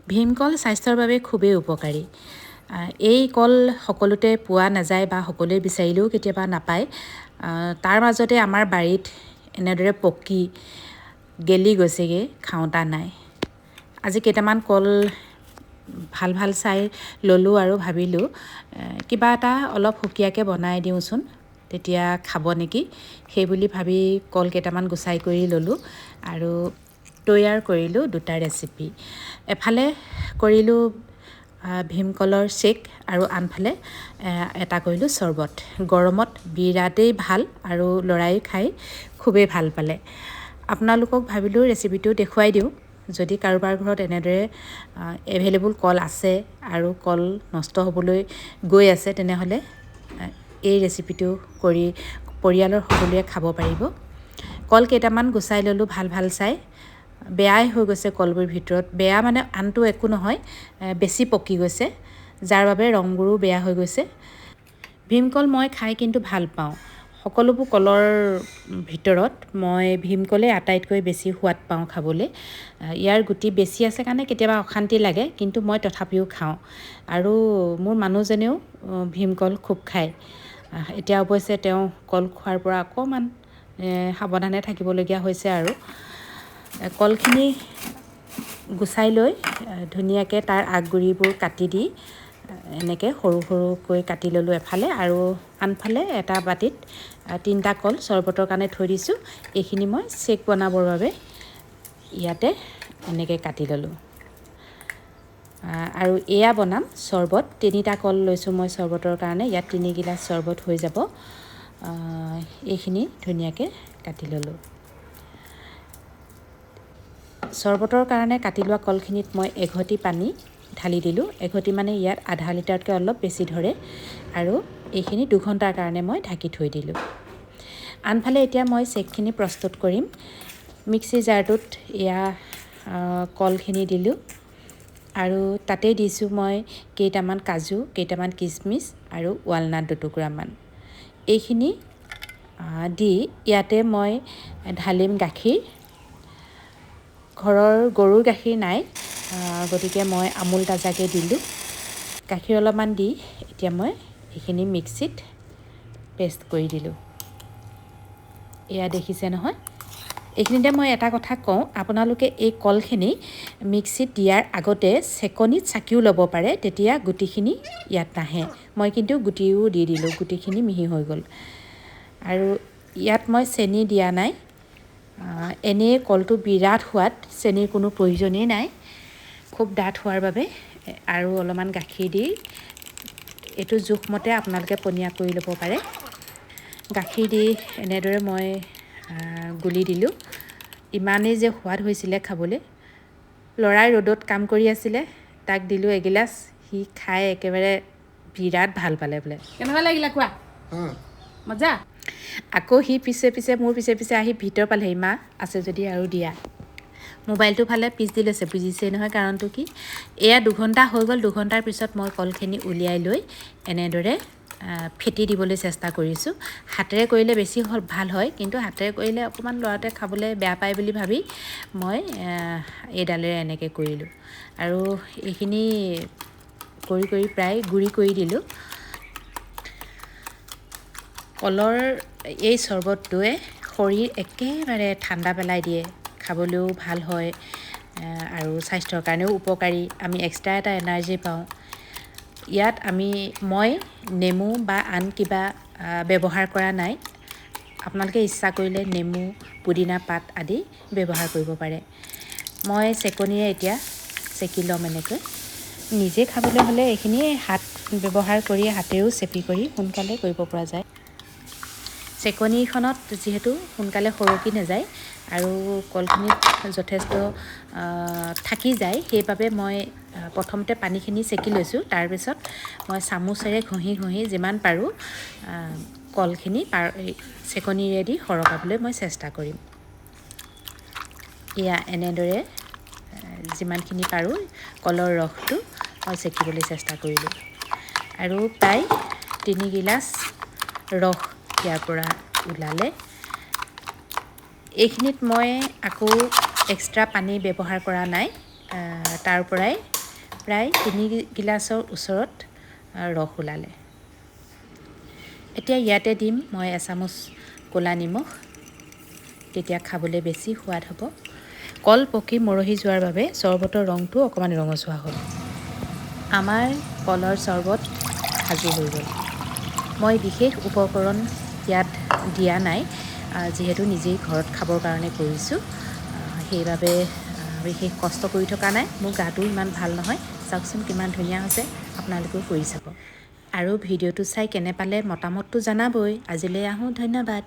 ভীমকল স্বাস্থ্যৰ বাবে খুবেই উপকাৰী। এই কল সকলোতে পোৱা নাযায় বা সকলোৱে বিচাৰিলেও কেতিয়াবা নাপায়। তাৰ মাজতে আমাৰ বাৰীত এনেদৰে পকি গেলি গৈছেগৈ, খাওঁতা নাই। আজি কেইটামান কল ভাল ভাল চাই ল'লোঁ আৰু ভাবিলোঁ কিবা এটা অলপ সুকীয়াকৈ বনাই দিওঁচোন, তেতিয়া খাব নেকি সেই বুলি ভাবি কল কেইটামান গুচাই কৰি ল'লোঁ আৰু তৈয়াৰ কৰিলোঁ দুটা ৰেচিপি। এফালে কৰিলোঁ ভীমকলৰ শ্বেক আৰু আনফালে এটা কৰিলোঁ চৰ্বত। গৰমত বিৰাটেই ভাল আৰু ল'ৰাই খাই খুবেই ভাল পালে। আপোনালোকক ভাবিলোঁ ৰেচিপিটো দেখুৱাই দিওঁ। যদি কাৰোবাৰ ঘৰত এনেদৰে এভেইলেবল কল আছে আৰু কল নষ্ট হ'বলৈ গৈ আছে, তেনেহ'লে এই ৰেচিপিটো কৰি পৰিয়ালৰ সকলোৱে খাব পাৰিব। কল কেইটামান গুচাই ল'লোঁ ভাল ভাল চাই। বেয়াই হৈ গৈছে কলবোৰ ভিতৰত, বেয়া মানে আনটো একো নহয়, বেছি পকি গৈছে, যাৰ বাবে ৰংবোৰো বেয়া হৈ গৈছে। ভীমকল মই খাই কিন্তু ভাল পাওঁ। সকলোবোৰ কলৰ ভিতৰত মই ভীমকলেই আটাইতকৈ বেছি সোৱাদ পাওঁ খাবলৈ। ইয়াৰ গুটি বেছি আছে কাৰণে কেতিয়াবা অশান্তি লাগে, কিন্তু মই তথাপিও খাওঁ। আৰু মোৰ মানুহজনেও ভীমকল খুব খায়। এতিয়া অৱশ্যে তেওঁ কল খোৱাৰ পৰা অকণমান সাৱধানে থাকিবলগীয়া হৈছে। আৰু কলখিনি গুচাই লৈ ধুনীয়াকৈ তাৰ আগগুৰিবোৰ কাটি দি এনেকৈ সৰু সৰুকৈ কাটি ল'লোঁ এফালে, আৰু আনফালে এটা বাতিত তিনিটা কল চৰ্বতৰ কাৰণে থৈ দিছোঁ। এইখিনি মই শ্বেক বনাবৰ বাবে ইয়াতে এনেকৈ কাটি ল'লোঁ। আৰু এয়া বনাম চৰ্বত। তিনিটা কল লৈছোঁ মই চৰ্বতৰ কাৰণে, ইয়াত 3 গিলাচ চৰ্বত হৈ যাব। এইখিনি ধুনীয়াকৈ কাটি ল'লোঁ। চৰ্বতৰ কাৰণে কাটি লোৱা কলখিনিত মই এঘটি পানী ঢালি দিলোঁ। এঘটি মানে ইয়াত আধা লিটাৰতকৈ অলপ বেছি ধৰে। আৰু এইখিনি 2 ঘণ্টাৰ কাৰণে মই ঢাকি থৈ দিলোঁ। আনফালে এতিয়া মই শ্বেকখিনি প্ৰস্তুত কৰিম। মিক্সি জাৰটোত এয়া কলখিনি দিলোঁ আৰু তাতেই দিছোঁ মই কেইটামান কাজু, কেইটামান কিচমিচ আৰু ৱালনাট দুটুকুৰামান। এইখিনি দি ইয়াতে মই ঢালিম গাখীৰ। ঘৰৰ গৰুৰ গাখীৰ নাই, গতিকে মই আমুল তাজাকে দিলোঁ। গাখীৰ অলপমান দি এতিয়া মই এইখিনি মিক্সিত পেষ্ট কৰি দিলোঁ। এয়া দেখিছে নহয়? এইখিনিতে মই এটা কথা কওঁ, আপোনালোকে এই কলখিনি মিক্সিত দিয়াৰ আগতে চেকনিত চাকিও ল'ব পাৰে, তেতিয়া গুটিখিনি ইয়াত নাহে। মই কিন্তু গুটিও দি দিলোঁ, গুটিখিনি মিহি হৈ গ'ল। আৰু ইয়াত মই চেনি দিয়া নাই। এনেই কলটো বিৰাট সোৱাদ, চেনিৰ কোনো প্ৰয়োজনেই নাই। খুব ডাঠ হোৱাৰ বাবে আৰু অলপমান গাখীৰ দি এইটো জোখমতে আপোনালোকে পনীয়া কৰি ল'ব পাৰে। গাখীৰ দি এনেদৰে মই গুলি দিলোঁ। ইমানেই যে সোৱাদ হৈছিলে খাবলৈ। ল'ৰাই ৰ'দত কাম কৰি আছিলে, তাক দিলোঁ এগিলাচ। সি খাই একেবাৰে বিৰাট ভাল পালে বোলে। কেনেকুৱা লাগিলে কোৱা? মজা। আকৌ সি পিছে পিছে, মোৰ পিছে পিছে আহি ভিতৰ পালেহি, "মা, আছে যদি আৰু দিয়া।" মোবাইলটো ফালে পিছ দি লৈছে, বুজিছেই নহয় কাৰণটো কি। এয়া 2 ঘণ্টা হৈ গ'ল। 2 ঘণ্টাৰ পিছত মই কলখিনি উলিয়াই লৈ এনেদৰে ফেটি দিবলৈ চেষ্টা কৰিছোঁ। হাতেৰে কৰিলে বেছি ভাল হয়, কিন্তু হাতেৰে কৰিলে অকণমান ল'ৰাটোৱে খাবলৈ বেয়া পায় বুলি ভাবি মই এইডালেৰে এনেকৈ কৰিলোঁ। আৰু এইখিনি কৰি কৰি প্ৰায় গুড়ি কৰি দিলোঁ। কলৰ এই চৰ্বতটোৱে শৰীৰ একেবাৰে ঠাণ্ডা পেলাই দিয়ে, খাবলৈও ভাল হয় আৰু স্বাস্থ্যৰ কাৰণেও উপকাৰী। আমি এক্সট্ৰা এটা এনাৰ্জি পাওঁ। ইয়াত মই নেমু বা আন কিবা ব্যৱহাৰ কৰা নাই। আপোনালোকে ইচ্ছা কৰিলে নেমু, পুদিনা পাত আদি ব্যৱহাৰ কৰিব পাৰে। মই চেকনিৰে এতিয়া চেকি ল'ম এনেকৈ। নিজে খাবলৈ হ'লে এইখিনি হাত ব্যৱহাৰ কৰি হাতেৰেও চেপি কৰি সোনকালে কৰিব পৰা যায়। চেকনিখনত যিহেতু সোনকালে সৰকি নাযায় আৰু কলখিনিত যথেষ্ট থাকি যায়, সেইবাবে মই প্ৰথমতে পানীখিনি চেকি লৈছোঁ। তাৰপিছত মই চামুচেৰে ঘঁহি ঘঁহি যিমান পাৰোঁ কলখিনি পাৰ চেকনিৰেদি সৰকাবলৈ মই চেষ্টা কৰিম। এয়া এনেদৰে যিমানখিনি পাৰোঁ কলৰ ৰসটো মই চেকিবলৈ চেষ্টা কৰিলোঁ আৰু প্ৰায় 3 গিলাচ ৰস ইয়াৰ পৰা ওলালে। এইখিনিত মই আকৌ এক্সট্ৰা পানী ব্যৱহাৰ কৰা নাই, তাৰ পৰাই প্ৰায় 3 গিলাচৰ ওচৰত ৰস ওলালে। এতিয়া ইয়াতে দিম মই এচামুচ ক'লা নিমখ, তেতিয়া খাবলৈ বেছি সোৱাদ হ'ব। কল পকি মৰহি যোৱাৰ বাবে চৰ্বতৰ ৰংটো অকণমান ৰঙচুৱা হ'ল। আমাৰ কলৰ চৰ্বত সাজু হৈ গ'ল। মই বিশেষ উপকৰণ ইয়াত দিয়া নাই, যিহেতু নিজেই ঘৰত খাবৰ কাৰণে কৰিছোঁ, সেইবাবে বিশেষ কষ্ট কৰি থকা নাই। মোৰ গাটো ইমান ভাল নহয়। চাওকচোন কিমান ধুনীয়া হৈছে, আপোনালোকেও কৰি চাব। আৰু ভিডিঅ'টো চাই কেনে পালে মতামতটো জনাবই। আজিলৈ আহোঁ, ধন্যবাদ।